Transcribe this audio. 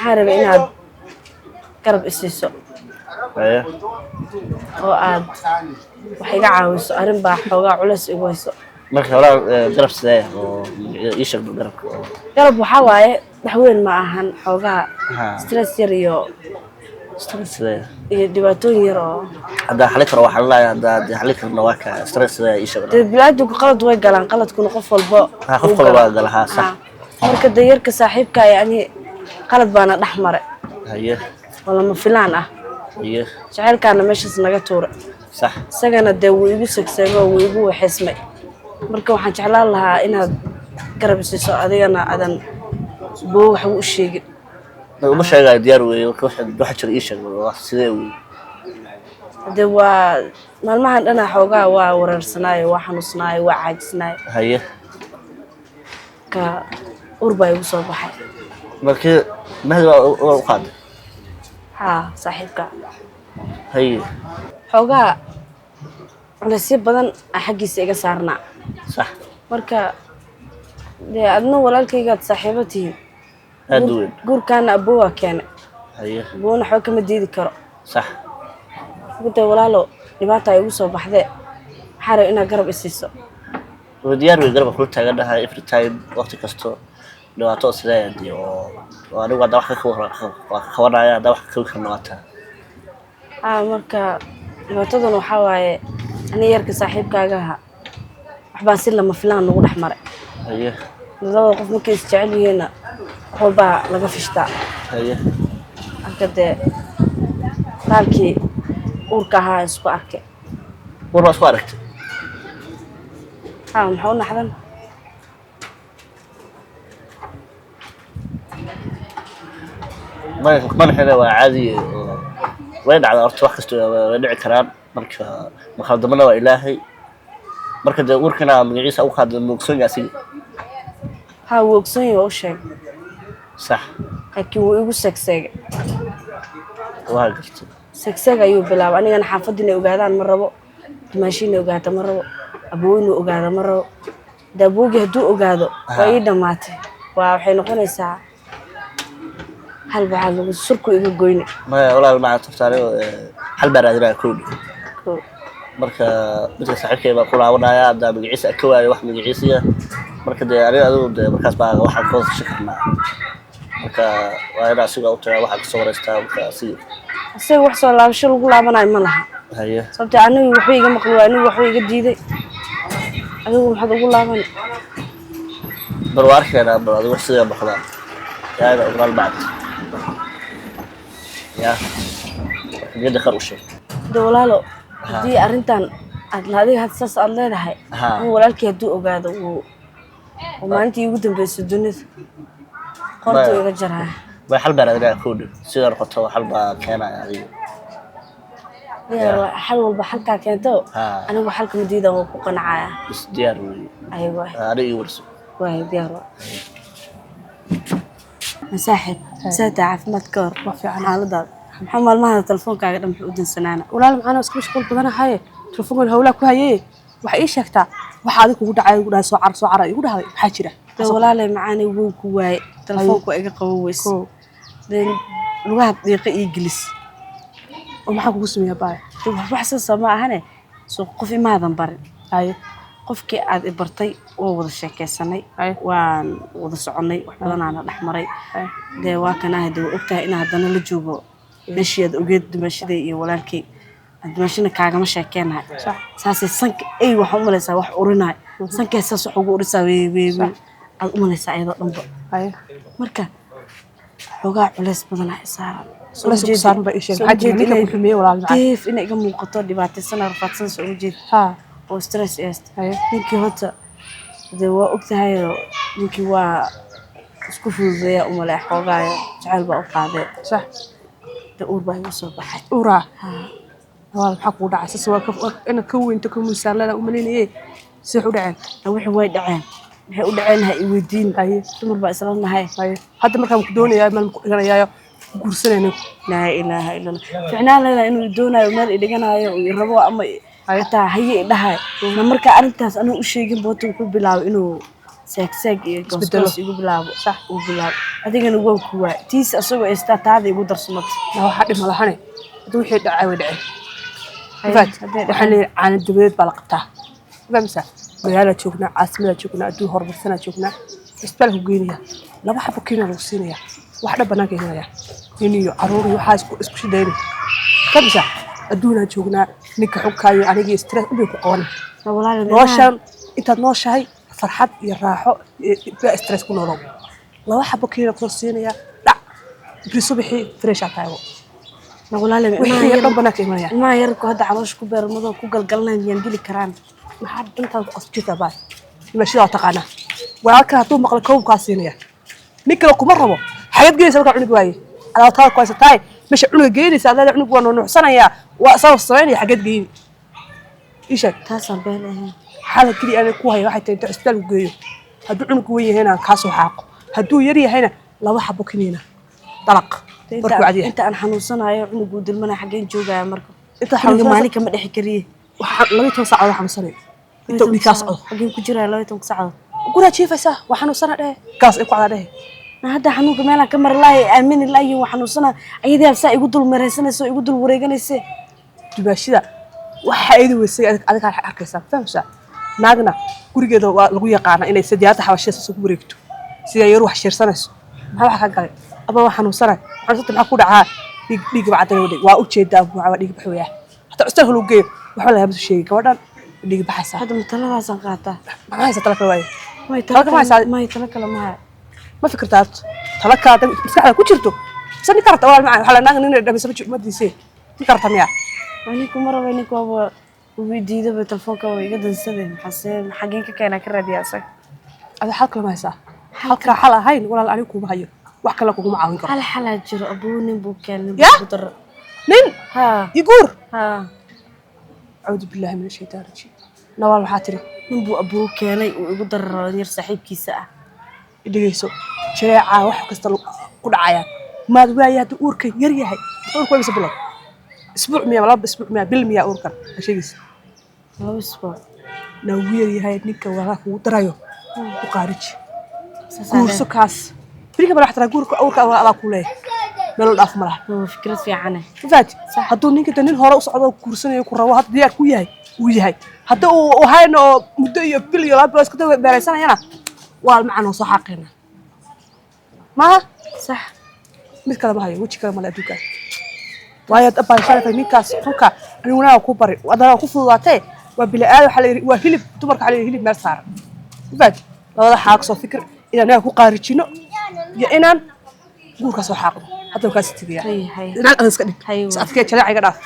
Waxaan rabay inaad garab isiiso Haye. oo aad wax iga caawiso. Arrin baa xoogaa culeys igu hayso. Marka walaal, garab sidee oo ii sheeg garabka oo Garab waxaa waaye wax weyn ma ahan, xoogaa stress yar iyo Stress sidee? iyo dhibaatooyin yar oo Haddaa xalin karo waa xalinaya, haddaa dee xalin karna waa ka. Stress sidee ii sheeg? Dee biniaadamku qalad way galaan, qaladkuna qof walba Ha, qof wuu walba galaa. waa gala, ha, sax. Ha. Marka dee yarka saaxiibka, yani qalad baana dhex maray oo lama filaan ah. Jacaylkaana meeshaas naga tuuray. Isagana dee wuu igu segseego oo wuu igu waxeysmay. Marka waxaan jeclaan lahaa inaad garab isiiso, adigana aadan boo waxba u sheegin. Uma sheegayo, diyaar weeye. Marka waxa jira ii sheeg, waa sidee weeye? Dee waa maalmahan dhana xoogaa waa wareersanaayo, waa xanuunsanaayo, waa caajisnaayo. Ka ur baa igu soo baxay. Markii Mahdi waa u qaaday? Haa, saaxiibka. Xoogaa culaysyo badan aa xaggiisa iga saarnaa. Marka dee adna walaalkaygaad saaxiibo tihiin. Aad u weyn. Guurkaana abowaa keenay. Abowna waxba kama diidi karo. Marka dee walaalo, dhibaata igu soo baxdee, waxaa rabay inaad garab isiiso. Waa diyaar wey, garabka kula taagan dhahay every time, waqti kasto. Dhibaato sidee dee oo anigu haddaa wax waa ka qabanaya, haddaa wax ka qaban karna waa taa. Haa, marka dhibaatadan waxaa waaye aniga yarka saaxiibkaaga ahaa waxbaa si lama filaan nagu dhex maray. Labada qof markay is jecel yihiinna wax walbaa laga fishtaa. Marka dee baalkii uurka ahaa isku arkay. War waa isku aragtay? Haa, maxaa u naxdan? Madaxina waa caadi oo way dhacdaa horta, wax kasta way dhici karaan. Marka makhaldamana waa Ilaahay. Marka dee uurkana magaciisa u qaada moogsoon asiga? Haa, wuu ogsoon yahay, waa u sheegay. Laakiin wuu igu segseegay. Waa gartay. Segseeg ayuu bilaabay. Anigana xaafadda inay ogaadaan ma rabo, dumaashii inay ogaata ma rabo, aboow inuu ogaado ma rabo. Dee abowgii hadduu ogaado waa ii dhammaatay, waa waxay noqonaysaa hal baxaad lagu surku iga goyne. Maya walaal, maca tafta anigo xal baa raadinaya kowdhi. Marka midka saaxiibkay baa ku laabanaya, haddaa magaciisa ka waayo wax magaciisiya. Marka dee aniga adigu dee markaas baa waxaan ka wada tashan karnaa. Marka waa inaa asiga u tagaa, waxaa kasoo wareystaa marka asiga. Isaga wax soo laabasho lagu laabanayo ma laha. Sababtee anigu waxba iga maqli waay, anigu waxba iga diiday, adigu maxaad ugu laaban? Bal waa arkaynaa, bal adigu wax sidee noqdaan yaa ina walaal bacd ya. Marka niyadda khar u sheeg. De walaalo, haddii arrintan aad adiga hadda saas aad leedahay, uu walaalkii hadduu ogaado, wuu oo maalintii igu dambeysay dunida qortuu iga jaraya. Way xal baa raadinaya kowdhi, sida noqoto xal baa keenaya adiga. Diyaar waa, xal walba xalkaa keento. Anigu xalka ma diidan, waa ku qancaya. Bas diyaar weeye. Ayago. Aniga ii warso. Waay, diyaar waa. Masaaxib saata caafimaad ka hor? Waa fiican. Xaaladaada maxaa? Maalmaha teleefoonkaaga dhan muxuu u dansanaana? Walaal maxaan iska mashquul badanahay, telefoonkan hawlaa ku hayay. Waxa ii sheegtaa waxa adiga kugu dhacay, igu dhahay soo car, soo cara igu dhahday, maxaa jira? Dee walaalay macaanay, wuu ku waaye, telefoonku waa iga qaban weys. Dee lugaha dhiiqa ii gelis. Oo maxaa kugu sameeyaa baay? Dee wax saasa ma ahane, soo qof imaadan barin. Qofkii aad i bartay waa wada sheekaysanay, waan wada soconnay, wax badanaana dhex maray. Dee waa kana dee waa ogtahay inaan haddana la joogo meeshii aad ogeed dumaashaday iyo walaalkay. Dumaashina kaagama sheekeenahay. Saasay sanka ey waxaa u malaysaa wax urinaay, sankay saas wax ugu urisaa, wee wee wee aad u malaysaa iyadoo dhanba. Marka xoogaa culays badanaa i saaran. Soo Culays ku saaran baa ii sheeg. soo Maxaa jira? ujeedi Ninka ku xumeeyey walaal macaan. Diif inay iga muuqato, dhibaataysan, rafaadsan, soo ujeed oo stress i haysta. Ninkii horta dee waa ogtahayoo, ninkii waa isku fududeeya umale, xoogaayo jacayl baa u qaadee. Dee uur baa igu soo baxay. Uraa? Haa. Walaal, maxaa kugu dhacay? Sas waa inaad ka weynto ka miisaan u malaynayay, si wax u dhaceen? Wixii way dhaceen, maxay u dhaceen ha i weydiin. Dumar baa isla nahay. Hadda markaan ku doonayaa meel ku dhiganayaayo ku guursanayno. Laa ilaaha illa Allah, ficnaan leedahay inuu i doonaayo, meel i dhiganayo, uu i rabo ama xataa haye i dhahayo. Na markaa arrintaas anigu u sheegin boota, wuxuu bilaabay inuu Saagsaag iyo Isbedelo. Goosgoos igu bilaabo. Sax. Uu bilaabo, adigana waan ku waay, tiis asagoo istaa taada igu darsamata. Na waxaa dhib malahane, hadda wixii dhacay way dhaceen. Haye, Faat, hadday waxaa leeyahay caana dabadeed baa la qabtaa. Fahmaysaa? Magaalaa joognaa, caasimadaa joognaa, adduun horumarsanaa joognaa. Isbitaalka ku geynaya, laba xabo kiina lagu siinaya, wax dhan banaanka imanaya, nin iyo caruur iyo waxaa isku shidayna. Fahmaysaa? Adduunaa joognaa, ninka xunkaayo anigii stress unbay ku qaban. Na walaal, Noloshan intaad nooshahay farxad iyo raaxo iyo bilaa stress ku noolow. Laba xabo kiina kula siinaya, dhac, beri subaxii fresh aa tahay. Na walaal, Wixii dhan banaanka imanaya. Ilmaha yarku hadda caloosha ku beermadoo ku galgalanaya, miyaan dili karaan? Maxaa dhantaada ku qasb jirtaa? Baay dhimashadaa taqaanaa. Walaalkan hadduu maqlo koob kaa siinaya, nin kale kuma rabo. Xagad geynaysa markaa cunug waaye, adaataada ku haysataay meesha cunuga geynaysa, adaada cunug waa nuunuucsanayaa, waa sabab samaynaya. Xagad geyni, ii sheeg. Taasaan been ahayn. Xalad keliya aanay ku haya waxay tahay inta cisbitaalku geeyo, hadduu cunugu weyn yahayna aan kaa soo xaaqo, hadduu yar yahayna laba xabo kiniina dalaq markuu cad yahay. Inta aan xanuunsanayo cunuguu dilmana, xaggeen joogaya marka? Inta Cunuga xanuunsanaysa- maalin kama dhexi kariye. Waxaa 12 saacadood xanuunsanay inta uu dhiig kaa socdo. Xaggeen ku jiraya 12 saacadood? Guraa jiifaysaa, waa xanuunsana dhehe, gaas ay ku cadaa dhehe. Na hadda xanuunka meelaan ka mari lahay, aamini laayin, waa xanuunsana, ayadii saa igu dul maraysanayso, igu dul wareeganayse. Dumaashida waxa ayada weysay adiga arkaysaa, fahamsaa? Naagna gurigeeda waa lagu yaqaanaa inay sadiyaada xabashida soo ku wareegto, sida yar wax shiirsanayso. Maxaa waxa ka galay ama waa xanuunsanay, xanuunsanta maxaa ku dhacaa? Dhiig, dhiig baa cadana wadhay, waa ujeedaa buuca, waa dhiig baxweyaa. Hataa custalka lagu geeyo waxba lagama soo sheegin, gabadhan dhiig baxaysaa. Hadda ma taladaasaan qaataa? Maxaa haysaa tala kale waaye? May. Tala kale ma haysaa? May, talo kale ma hayo. Ma fikirtaa tala kale hadday maskaxda ku jirto? Mise ninka rabta? Walaal macaan, waxaa la naag nin dhameysa ma diisee, ninka rabta miyaa? Ninku ma raba, ninku waaba ugu diidaba, telefoonka waa iga dansaday. Maxaase xaggeen ka keenaa, ka raadiya asaga? Ada xal kale ma haysaa? Xalkaa xal ahayn walaal anigu kuma hayo, wax kale kuguma caawin karo. Hal xalaa jiro, abuu nin buu keenay, nin Ya? buu ku daro. Nin? Haa. Iguur? Haa. Acuudu billahi min ashaytaan rajiim. Nawaal, waxaa tiri? Nin buu abuu keenay uu igu daro, yar saaxiibkiisa ah. Dhegeyso, jareecaa wax kasta ku dhacayaan maad waaya. Hadduu uurka yar yahay, uurka waa mise bilood? Isbuuc miya, 2 isbuuc miya, bil miya uurkan ma sheegaysa? 2 isbuuc. Na wuu yar yahay. Ninka walaa kugu darayo ku qaariji. Saasaa. Guurso kaas beriga bala xataa guurka uurka adaa ku leeyahay, meel dhaaf ma laha. Waa fikrad fiicane. Ma fahanti? Hadduu ninka de nin hore u socdo oo guursanayo ku rabo, hadda diyaar ku yahay uu yahay, hadda uu hayno oo muddo iyo bil iyo 2 bilood iska daba beeraysanayana, waa macaan oo soo xaaqayna maaha. Sax. Mid kale ma hayo, weji kale male adduunkaas, waayo abaan ninkaas xunka anigu wanaaga ku bari, haddana ku fududaatee. Waa bili-aadam, waxaa la yidhi waa hilib dumarka, waxaa la yidhi hilib meel saaran. Ma fahanti? Labada xaaq soo fikir, inaan naga ku qaarijino iyo inaan guurkaa soo xaaqno. Hadda waa kaasi tegaya. Hay, hay. Naag adag iska dhig. Hay. Is adkee, jaleeca iga dhaaf.